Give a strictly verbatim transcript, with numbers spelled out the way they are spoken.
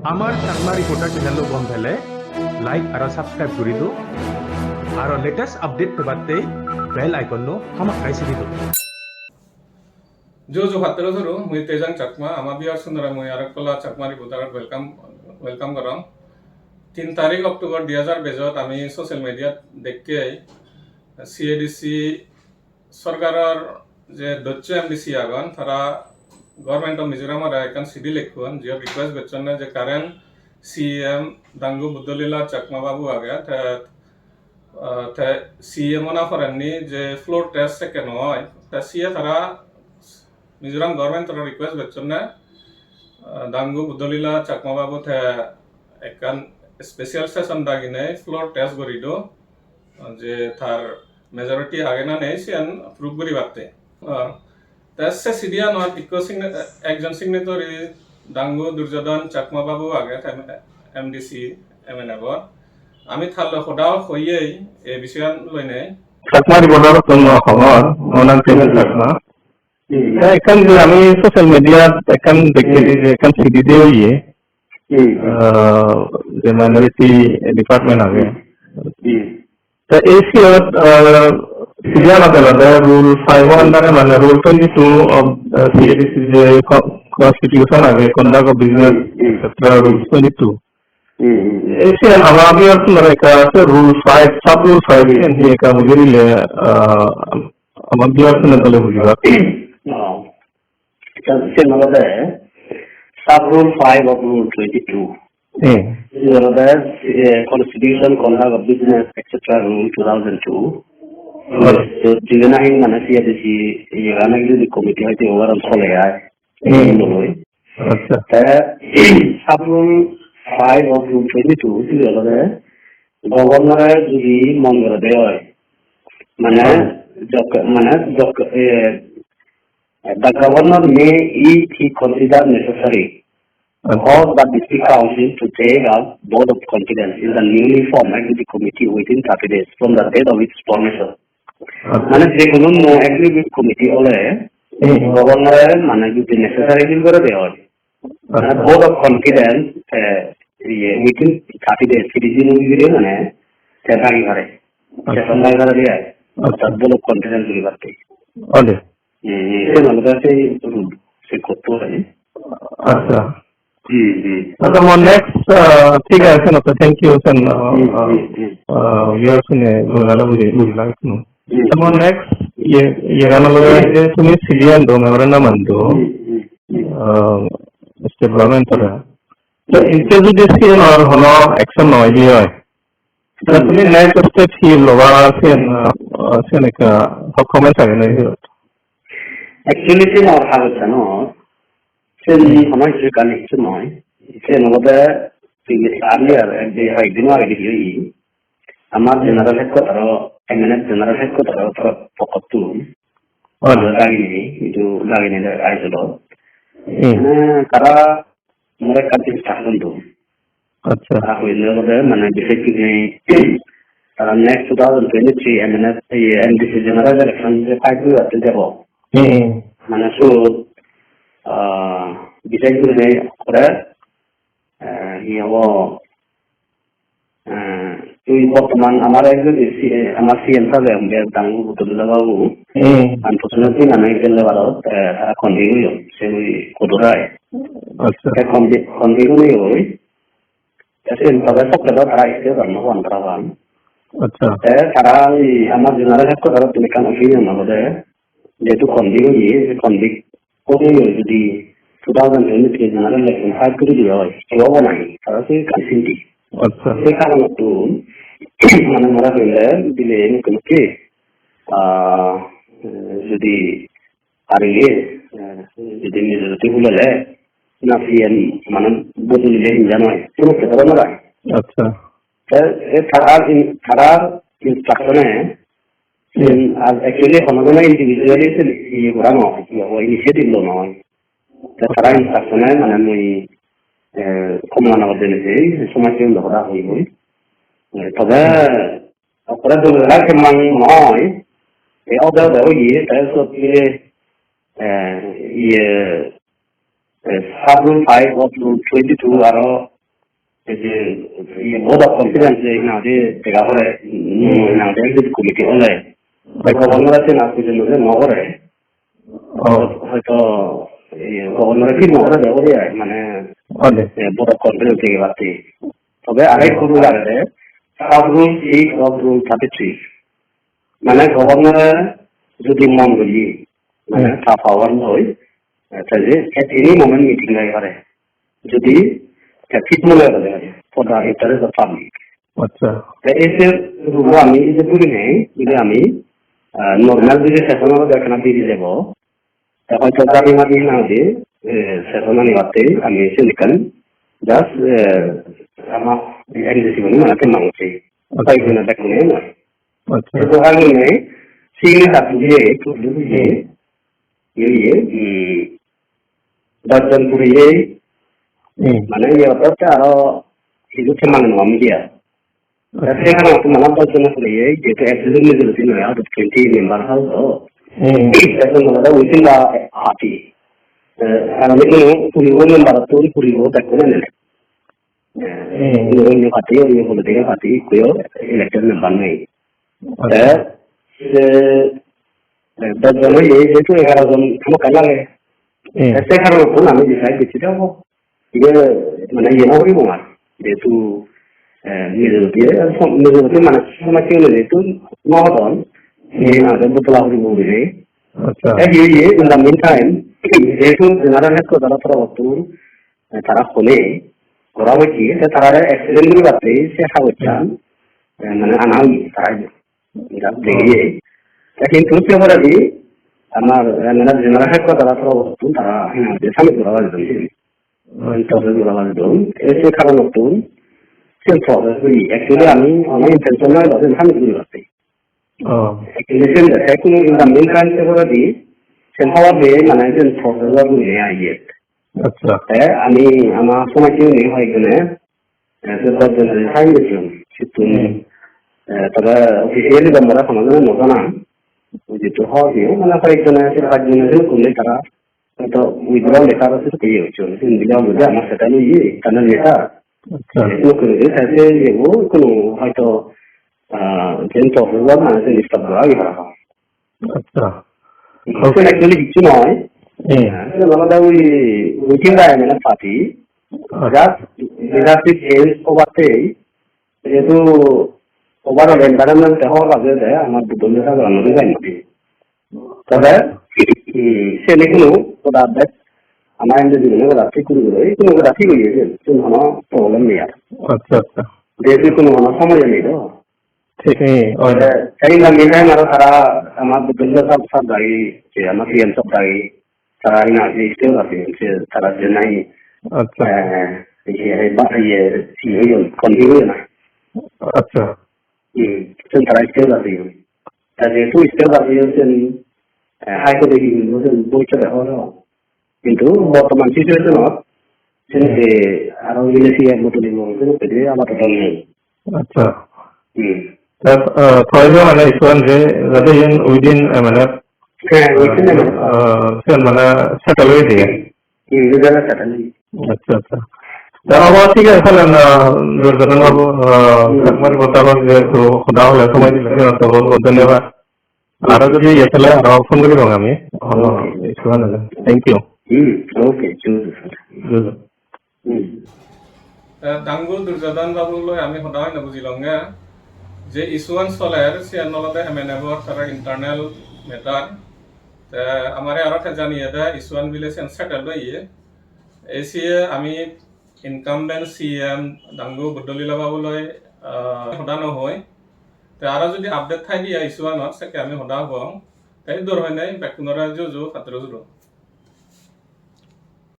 Amar Chakma Reporter channel-o gom pele like aro subscribe guri do. Aro latest update pebatte bell icon-o hamakkai sibi do. Ju ju pattoro suru, mui Tejang Chakma, ama viewers-unore mui arekkola Chakma Reporter welcome, welcome gorong. Tin tarik October dui hajar bejot ami social media-t dekkei C A D C sorkaror je docche M D C agon, tara Government of Mizoram-ore ekkan sidi lekkon, jiyot request gocchonne je current C E M Dangu Buddhalila Chakma babu age, te, ah, te C E M ona porenni je floor test sekke no oi, te siye tara Mizoram government-ore request gocchonne, ah, Dangu Buddhalila Chakma babu te ekkan special session daginei floor test guri do, je tar majority age na nei siyan prove guribatte. Ah, te se sidiyanot ikko signa-, ekjon signatory Dangu Durjodhon Chakma babu age, te M D C M N F-or. Ami tar loi hoda hoyei ei bisoyan loinei. Chakma Reporter-ottun hongor, onang Tejang Chakma. Hmm. Te ekkan je ami social media-t ekkan dekkei Hmm. je ekkan sidi de oye, Hmm. ah, je minority department age. Hmm. Te ei siyot, ah, sidiyanot olode rule five under-e mane rule twenty-two of, ah, C A D C je co-, constitution age, conduct of business, Hmm. et cetera rule twenty-two. Hmm. Ei siyan ama viewers-unore ekka se rule five, sub rule five Hmm. siyan hi ekka bujei dile, ah, ama viewers-une dole bujibak. Oh. Ekkan siyen olode sub rule five of rule twenty-two. Hmm. Siyen olode, eh, constitution, conduct of business, et cetera rule two thousand two. Hmm. So, jibe nahi mane C A D C iyegan executive committee hoite overall sole ai. Hmm. Ei loi. Acha. Te sub rule five of rule twenty-two siyen olode governor-e jodi mon gorede oi, mane Hmm. jok-, mane jok-, eh, The governor may, if he consider necessary, Acha. Cause the district council to take a vote of confidence in the newly formed executive committee within thirty days from the date of its formation. Acha. Mane je hono mo executive committee ole, Hmm. governor-e mane jodi necessary feel gore de oi, mane Acha. Vote of confidence, eh, iye, within thirty days, tirish dino bidire mane te dagi pare. Acha. Session dagi pare de ai. Acha. Orthat vote of confidence guri patte. Ole. Hmm, hmm. Sen olode sei, hmm, sei kotto ai. Acha. Hmm, hmm. Acha, mo next, ah, thik age, sen, thank you, sen, ah, Hmm, ah, hmm, hmm. ah, viewers-une gurana bujhi, bujhi lagis no. Hmm. Mo next, iye, iyegan olode je tumi sidiyan do, memorandum-an do, Hmm, hmm, hmm. ah, state government-ore. To in case jodi siyan ar hono action no oi de oi, to Hmm. tumi next step hi loba, siyan, ah, siyan ekka ho-, comments age nahi? Actually, siyan ar hagojano, siyan Hmm. hono hissu ekkan hissu noi. Siyan olode previous earlier, ek dui, hoyek din age hi oye. Amar Hmm. general headquarter-o, M N F general headquarter-o toro-, pokkottun. Oi. Amar daginei, idu daginei aiselot. Hmm. Mane tara more ekkan instruction don. Acha. Tara hoyonde olode mane bishesh gurinei tara next two thousand twenty-three M N F, ei M D C general election je fight guribatte jebo. Hmm. Mane siyot, ah, bishesh gurinei ekkore, ah, hi hobo, ah, tui bortoman amar ekjon C-, amar C M sir, Dangu Buddhalila babu. Hmm. Unfortunately, mane gelle barot, eh, tara convict oyon, se oi court-ot ai. Acha. Te convict, convict onei oi. Te sen tobe sokke do tara stay gorano hobor no pan parapang. Acha. Te tara oi amar general headquarter-ottun ekkan opinion olode, jehetu convict oye, se convict oye jodi two thousand twenty-three general election fight guri diye oi, hi obo nahi? Tara se ekkan sinti. Acha. Se karonottun, mane more hoile delay mukke mukke, ah, jodi Ar iye, eh, jodi majority hulele, na siyen mane vote dile hinja noi, hono kotha noi. Acha. Te, e tarar in-, tarar instruction-e, Hmm. in-, ar actually hono jone individually se iye gora noi, iye o initiative lo noi. Te tarar instruction-e mane mui, eh, Kamalanagar jeinei se somajje undo hoda hoi hoi. Eh, tobe Okkore dole dale kemang noi. E ode ode oye, te sot ye, eh, iye, eh, sub rule five of rule twenty-two aro Ei je, iye, vote of confidence je hinang hoide dega pore, mm, hinang hoide executive committee ole. Te governor-e sen aaj porjonto je no gore. Oh. Hoito, iye, governor-e feel no gore de oi ai, mane, ole, eh, vote of confidence degebatte. Tobe arekko rule agede, sub rule six of rule thirty-three. Mane governor-e jodi mon gori, mane, hmm, ta power loi, te je at any moment meeting loi pare. Jodi te fit mone gore, for the interest of public. Accha. Te ei je rule ami ei je gurinei, jodi ami, ah, normal jodi session olo ekkana biri jebo, te hoito jari mari na hoide, eh, session ani batte ami sen ekkan just, eh, ama M D C gune mane te manguchi. Accha. Tai gune bekkune na. Accha. Te dogan gune signature diye, to diye. Hmm. Ye, ye, hmm. Dojjon puriye. Hmm. Mane iye otte aro hiju te mane no ami dia. Te se karonot mane dojjon puriye, jehetu absolute majority noi, out of twenty member house o. Hmm. Te se mane within the party. Eh, aro ni kono puribo member tun puribo bekkune nele. Hmm. Onyo party, onyo political party, ikkuyo elected member nei. Accha. Te, eh, dojjon oye, jehetu egaro jon hamakkai lage. Hmm. Te se karonot ami decide gocchi de obo. Iye, mane iye no guribo ar. Jehetu, eh, majority, eh, som-, majority mane somajje jehetu no hodon, iye age bodola guribo gurinei. Accha. Te iye, iye, in the meantime, jehetu general headquarter-or torobottun, eh, tara hone gora oiye, te tarare explain guribatte se hagojchan, eh, mane ana oiye tara idu. Jat degeye. Te hintu se poredi amar, eh, mane general headquarter-or torobottun tara, eh, submit gora oiye. Submit gora oiye. Te se karonottun se process oiye. Actually ami, ami intention noi, submit guribatte. Oh. Actually sen de, te kono in the meantime se poredi, sen hobor peye, mane sen process-or guri aiyet. Accha. Te ami ama somajje uni hoyekjone, eh, se dojjone sign gocchon. Sittun, hmm, eh, tara officially gom guri hono jone no janan. Ui jehetu hobor peyon, mane hoyekjone, ser pajjone, sedokkun tara hoito withdrawal letter aro sedokke iye gocchon. Sigun bile already ama settle oye, ekkan letter. Accha. Sedokke guri te se iyebo kono hoito, ah, jen process-or mane jen stop gora oye parapang. Accha. Hmm. Okay. Actually hissu noi. Hmm. Ah, siyen olode ui within the M N F party. Accha. Just leadership change obatte, jehetu overall environment-e hobor pade de, amar Buddho Gaya sagoran odi jai mati. Tobe, hmm, siyeni hono goda bek ama M D C gune goda thik guri guri, hono goda thik oye, siyen hono problem nei ar. Accha, accha. Jehetu hono, hono somoy nei do. Thik, eh, oi. Te, te in the meantime aro tara ama Buddha sab, sab dagi, je ama P M sab dagi, tara ina je stay ase, je tara je nai, accha, eh, je, eh, ba, ye, si, ye, continue na. Accha. Hmm, sen tara stay ase. Ta jehetu stay ase, sen, eh, High Court-e hi hoibo, sen boi chole horo. Hintu bortoman situation-ot, sen, eh, aro Malaysia bodoli mo, sen pede abar to nei. Accha. Hmm. That, uh, toijo mane issue-an je, jate iyen within M N F, eh, within M N F, uh, siyan mane settle oye de. Hmm, legal settle oye. Accha, accha. Ta obo thik age, tale, uh, Durjodhon babu, uh, hmm, ekbar hoda hol, jehetu hoda hole somoy dile, siyan to bahut bahut dhonyobad. Aro jodi iye thale aro phone guribong ami. Ono, okay, issue age. Thank you. Hmm, okay, sure, sir. Bujo. Hmm. Te Dangu Durjodhon babu loi ami hoda hoi no bujilonge je issue an soler, siyan olode M N F or tara internal matter. Te amare aro te janiye de issue an bile siyan settle oye. Ei siye ami incumbent C E M Dangu Buddholila babu loi, ah, hoda no hoi. Te aro jodi update thai diya issue anot, sekke ami hoda hobong. Te idur hoinei bekkunore juju, patturu juru.